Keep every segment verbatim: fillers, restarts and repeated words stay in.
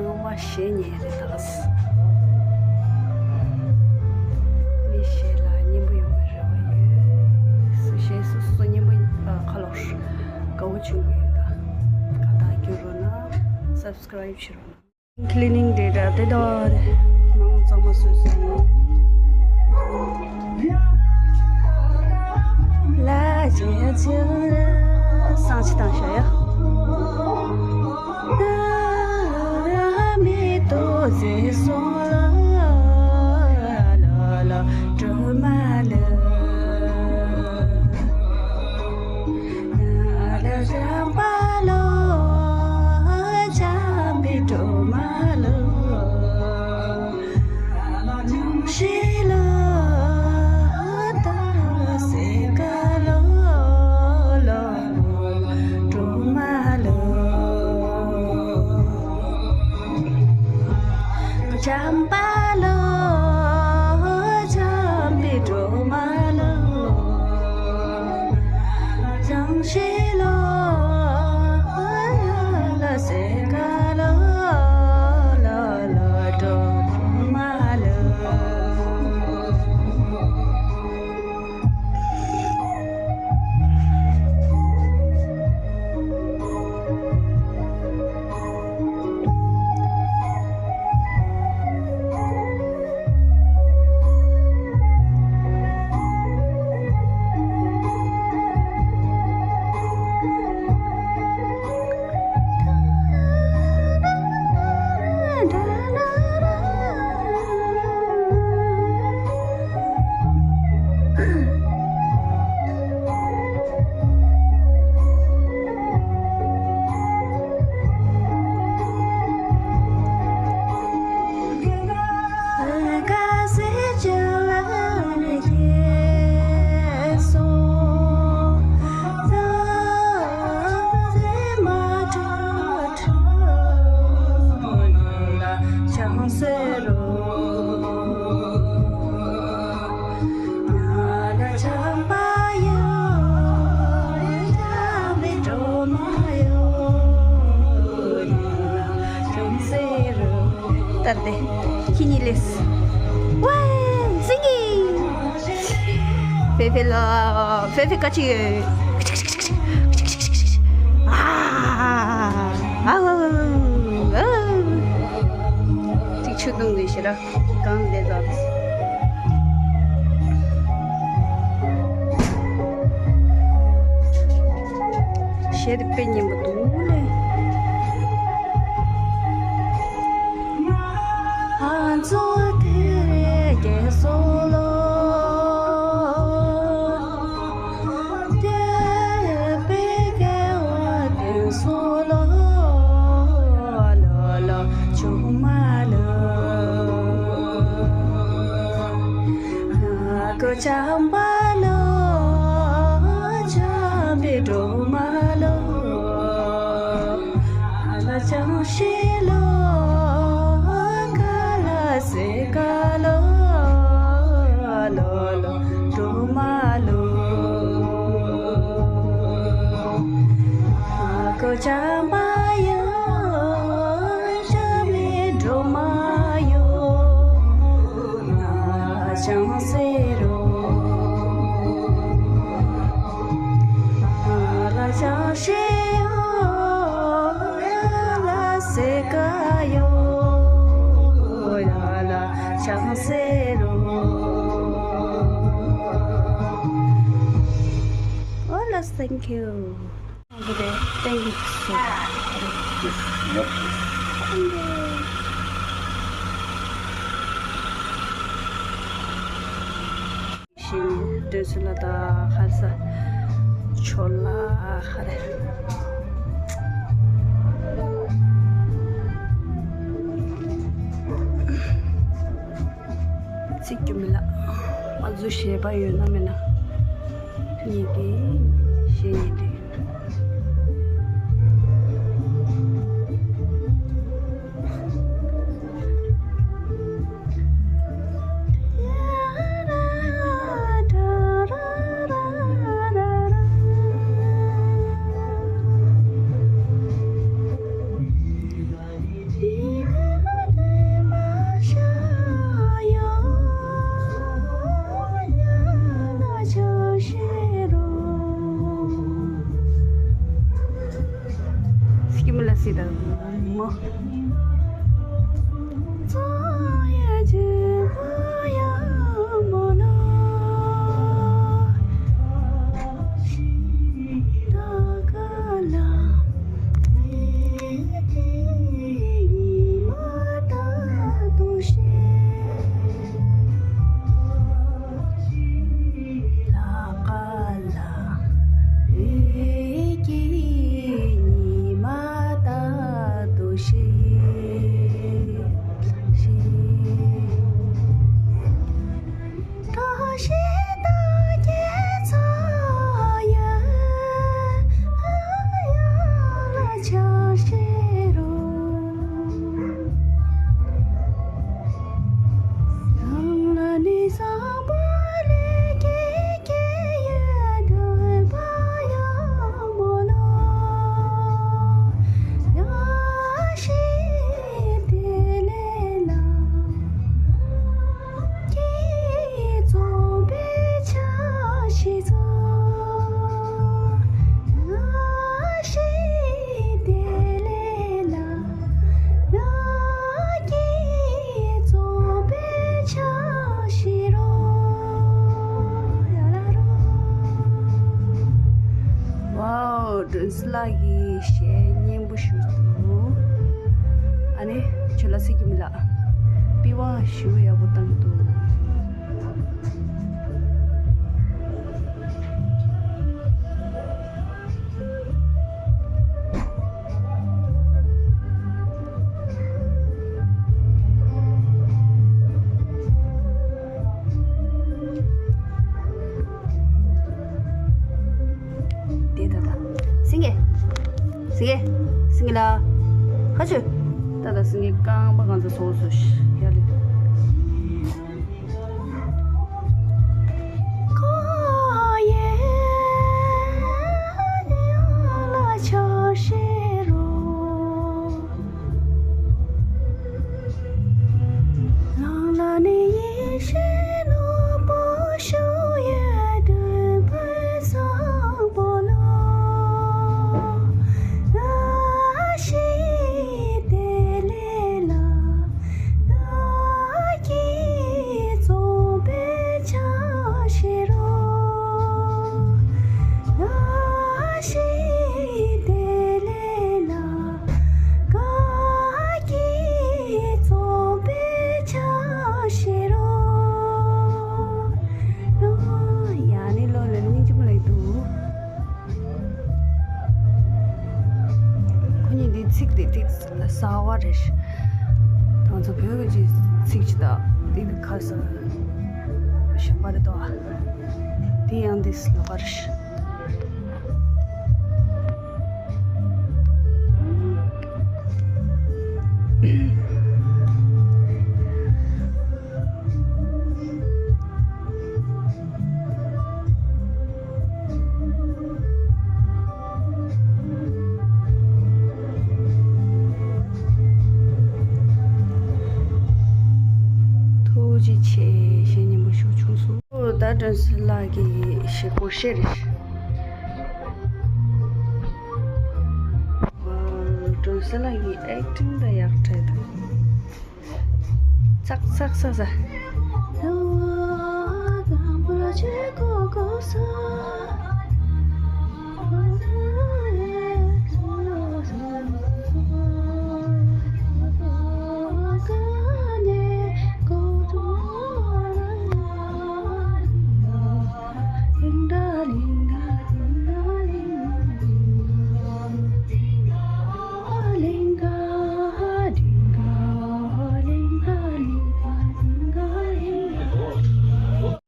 ངོ་མ་གཞས་ཉན་རེད་ད། མི་གཞས་ལ་སྙན་པོ་ཡོང་བའི་རེ་བ་ཡོད། སུ་གཞས་སུ་སུ་སྙན་པོ་ཁ་ལོག་དགའ་བོ་བྱུང་གི་ཡོད་ད། ཁ་བཏགས་བསྐྱུར་རོགས་གནང་། སབ་སི་ཀ་རའིབ་བྱེད་རོགས་གནང་། ཀི་ལི་ནིང་ཌེ་ད་དེ་ད་རེད། མང་གཙང་མ་བཟོས་སོང་། ལ་ཇེ་ཚེ་སང་ཆི་དང་ཤ་ཡ། མི་ཏོ་ཟེ་སོང་ལ་ལ་ལ་གྲོ་མ་ལ། ལ་ལ་ལ་ལ་ལ། བྱམས་པ་ལོ། བྱམས་པའི་སྒྲོལ་མ་ལོ། བྱང་ཤེས་ལོ། ལ་སེ་ཀ་ལོ། ལོ་ལོ་སྒྲོལ་མ་ལོ། ལྟར་ཏེ། ཁྱི་གཉིས་ལས། ཝའི། སིང་གི། ཕེ་ཕེ་ལ། ཕེ་ཕེ་ཀ་ཅི། ཨ། ཨ། ཨ། ཅིག་ཆུ་བཏུང་གི་ཤི་ར། གང་བསྡད་ཙང་། གཞས་དེ་དཔེ་སྙན་པོ་འདུག་ལེ། ཨ་མཚོ་དེ་རྒྱལ་སོ་ལོ། Hola, thank you. Thank you so much. ཞིང་སྟོན་ཚུལ་ལ་ད་ཧ་ས་ཆོ་ལ་ཧ་རེ། ཚིག་རྒྱུ་མི་ལ། ཨ་ཛུ་ཞེས་པ་ཡོད་ན་མེད་ན། ངེད་ཀྱིས་ཞེས་ཉན་དུས། མི་ལ་སི་ད་མོ། ཝའོ། སྒྲོན་གསལ་ལགས་ཀྱིས་གཞས་སྙན་པོ་ཞུས་འདུག་ཨ་ནི་ཇོ་ལགས་སི་ཀྱི་མི་ལགས་པི་ཝང་ཞུ་ཡག་པོ་བཏང་འདུག་དེ་ད་ད། སེང་གེ། སེང་གེ། སེང་གེ་ལ། ཁ་ཆུ། ད་ད་སེང་གེ་རྐང་པ་གང་ཚ་སོ་སོ་ཤི་ཡ་ལེ། ཡ་ནི་ལོ་ལ་སྙིང་རྗེ་མོ་ལ་འདུག་ཁོ་གཉིས་འདི་ཚིག་དེ་ཏིག་གསར་བ་རེད། ང་ཚོ་བོད་ཀྱི་ཚིག་ཅིག་དང་འདི་ཁ་སང་གཞན་པ་རེད་དོ། འདི་ཡང་འདི་ལོགས་ཀ་རེད། ཐུགས་རྗེ་ཆེ། གཞས་སྙན་པོ་ཞིག་བྱུང་སོང་། ད་སྒྲོན་གསལ་ལགས་ཀྱི་གཞས་སྐོར་བཤད་རེད། སྒྲོན་གསལ་ལགས་ཀྱི་ཨེག་ཊིང་ད་ཡག་དྲགས་འདུག་ཚག་ཚག་ཚག་ཚག་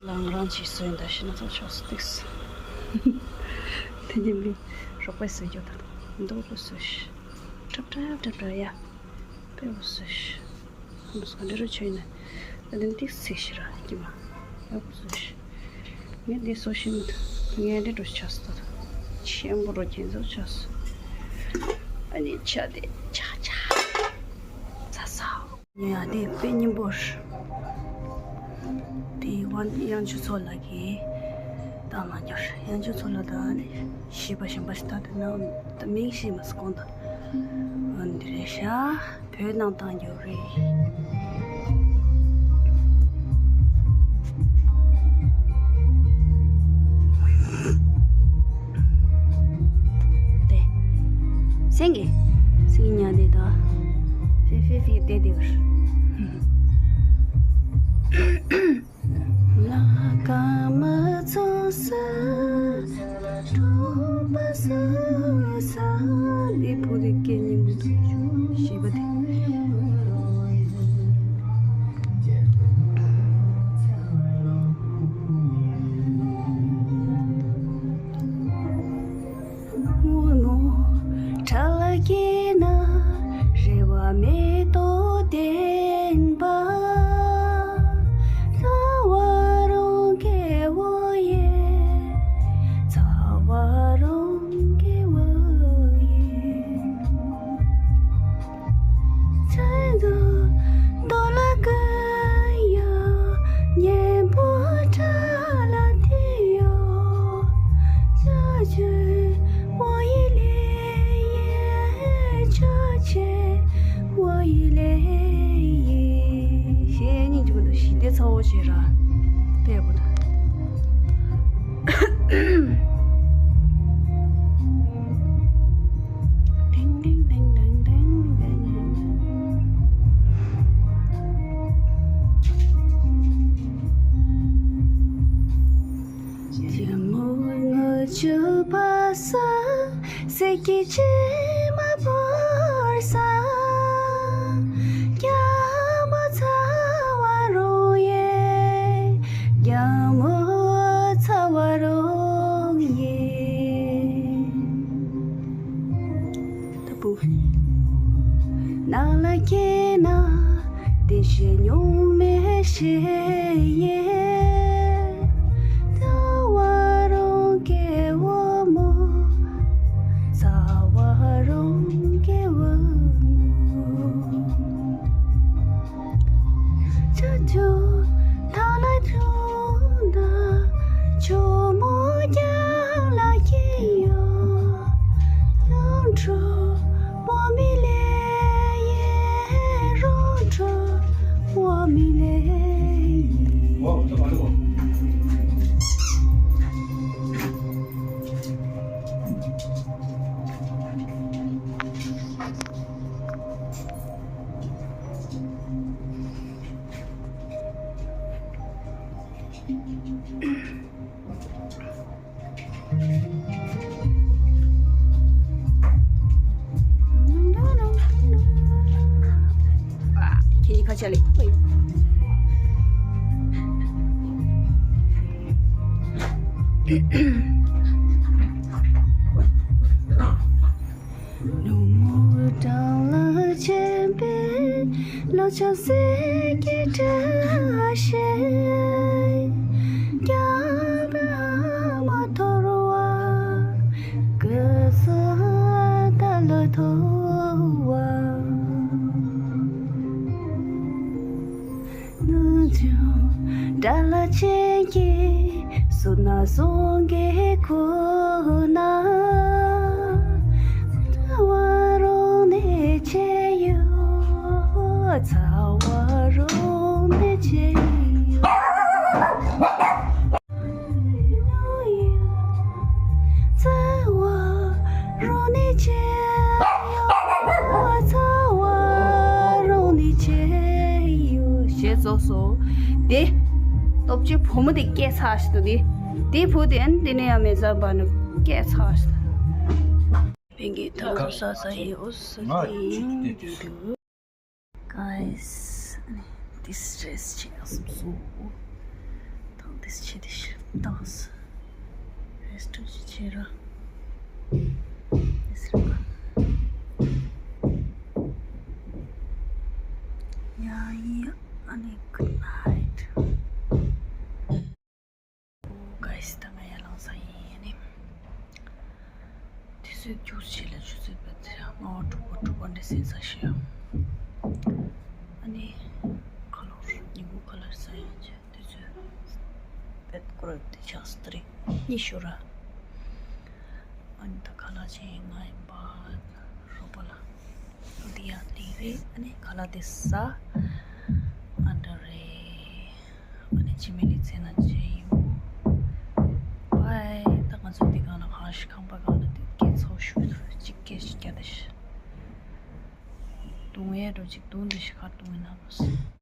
ལང་རང་ཅིག་སོན་ད་ཤི་ན་ཚོ་ཆོག་སུ་ཏིགས། དེ་རྒྱུན་པའི་རོགས་པའི་སུ་རྒྱུ་དང་མདོག་པོ་སུ་ཤི། ཁྲབ་ཁྲབ་ཁྲབ་ཁྲབ་ཡ། དཔེ་བོ་སུ་ཤི། ཁོང་ཚོ་འདྲི་རུ་ཆོས་ནས་ད་དེ་ཏིག་སེ་ཤི་ར་ཀྱི་མ། ཡག་པོ་སུ་ཤི། ངས་འདི་སོ་ཤི་མི་ཐུབ། ངས་འདི་འགྲོ་ཆགས་སུ་ད་ཆེན་པོ་རོ་ཁྱེད་ཚོ་ཆགས་སུ། ཨ་ནི་ཆ་དེ་ཆ་ཆ། ཚ་ཚ། ཡ་དེ་དཔེ་སྙིང་པོ་རེད། དེ་དབང་དབྱངས་ཅན་མཚོ་ལགས་ཀྱིས་བཏང་གནང་རྒྱུ་རེད། དབྱངས་ཅན་མཚོ་ལགས་དང་ཨ་ནི་གཞས་པ་གཞན་པ་ཞིག་ད་དེ་ན་ད་མིང་ཤེས་མ་སོང་གོང་དུ། འོ་འདི་རེད་ཤག་བོད་ནང་བཏང་རྒྱུ་རེད། དེ། སེང་གེ། སེང་གེ་ཉལ་བསྡད་དོ། ཧྥི་ཧྥི་ཧྥི་བལྟས་བསྡད་པ་རེད། ལ་ཀ་མ་ཚོ་ས། གྲོང་པ་ས་ས། འདི་བུ་དེ་སྐད་སྙན་པོ་འདུག་ཞེས་པ་དེ། སྔོན་མོ་བྲག་ལ་སྐྱེས་ན་རེ་བ་མེ་ཏོག་ལྡན་པ། ཚ་བ་རང་སྐྱེ་བོ་ཡིན། ཚ་བ་རང་སྐྱེ་བོ་ཡིན། ཚེ་འདི་རྡོ་ལ་ཀུན་ཡོད། སྙན་པོ་བྲག་ལ་དེ་ཡོད། ཅོ་ཅོ་བོ་ཡི་ལེ་ཡེ། ཅོ་ཅོ་བོ་ཡི་ལེ་ཡེ། གཞས་སྙིང་རྗེ་མོ་འདུག་ཞི་བདེ་ཚ་བོ་ཞེ་དྲག་ཕེབས་པ་འདུག་ཏིང་ཏིང་ཏིང་ཏིང་ཏིང་ཏིང་། ལྗང་མོ་ངུ་ཆུ་བབས་ས། གསེར་གྱི་བྱེ་མ་བོར་ས། རྒྱ་མོ་ཚ་བ་རང་ཡིན། རྒྱ་མོ་ཚ་བ་རང་ཡིན། ད་བུ། ནགས་ལ་སྐྱེས་ན་བདེ་སྐྱིད་མྱོང་མི་ཤེས་ཡིན། ཚ་བ་རང་སྐྱེ་བོ་མོ། ཚ་བ་རང་སྐྱེ་བོ་མོ། ཅོ་ཅོ་ཐང་ལ་ཅོ་ན། ཇོ་མོ་རྒྱང་ལ་སྐྱེས་ཡོད། རོང་འབྲོག་བོད་མི་ལེ་ཡིན། རོང་འབྲོག་བོད་མི་ལེ་ཡིན། ཁྱེད་ཁ་ཆ་ལེ། ནུབ་མོ་བྲག་ལ་ཆེན་པོའི་ལོ་ཆུང་སེར་གྱི་བཀྲ་ཤིས། རྒྱ་མ་ཐོར་བ་ཀུ་ས་ད་ལོ་ཐོར་བ། ནུབ་ཆུ་དགྲ་ལྷ་ཅན་གྱི་སོ་ན་སོང་གི་ཁོ་ན། ཚ་བ་རང་ནས་ཆེ་ཡོད། ཚ་བ་རང་ནས་ཆེ་ཡོད། ཚ་བ་རང་ནས་ཆེ་ཡོད། ཚ་བ་རང་ནས་ཆེ་ཡོད། ཞེས་རྫོགས་སོ། དེ། སྟོབས་ཆེ་བུ་མོ་དེ་སྐད་ཚགས་ཤིག་འདུག་དེ། དེ་བུ་དེ་ཨན་དེ་ནས་ཡང་མེད་ས་བ་ནི་སྐད་ཚགས་ཤིག་འདུག་བེང་གི་ཐག་ས་ས་ཡི་འོ་ས་ཡིན་དེ་འདུག Guys, this dress ཆེ་ཡག་སོང་། ད་this ཆེ་དེ་ཤི་ཏགས། Rest ཆེ་ར། This ར། Yeah, yeah, and good night. Guys, ད་ང་ཡར་ལངས་ས་ཡིན་ནི། དུས་ཚོད་རྒྱུགས་ཆེ་ལ་ཆུ་ཚོད་བརྒྱད་དེ་ར་ལྔ་པ་དྲུག་པ་དྲུག་པ་འདྲ་ཟིན་ས་ཤི་ཡ། ཨ་ནི་ཁ་ལོར་ཉིན་གུང་ཁ་ལར་ཟ་ཡ་ཆེ་དུས་ཚོད་བརྒྱད་སྐོར་དེ་ཆགས་སི་ཏི་རི་གཉིས་ཤོ་ར། ཨ་ནི་ད་ཁ་ལག་ཅན་ང་ཡིན་པ། རོགས་པ་ལ། འོ་དེ་ཡང་ལིག་རེད། ཨ་ནི་ཁ་ལག་དེ་ཟ། ཨ་འདྲ་རེད། ཨ་ནི་འཆི་མེད་ལི་ཚེ་ན་བྱས་ཡོད། བའི་ད་ང་ཚོ་འདི་གང་ལ་གང་ཞིག་ཁང་པ་གང་ལ་འདི་སྐད་ཚོགས་ཞུ་གཅིག་སྐད་ཞིག་རྒྱག་ད་ཤི། སྡུག་བསྔལ་འགྲོ་གཅིག་སྡུག་འདི་ཞིག་གར་སྡུག་བསྔལ་ན་བ།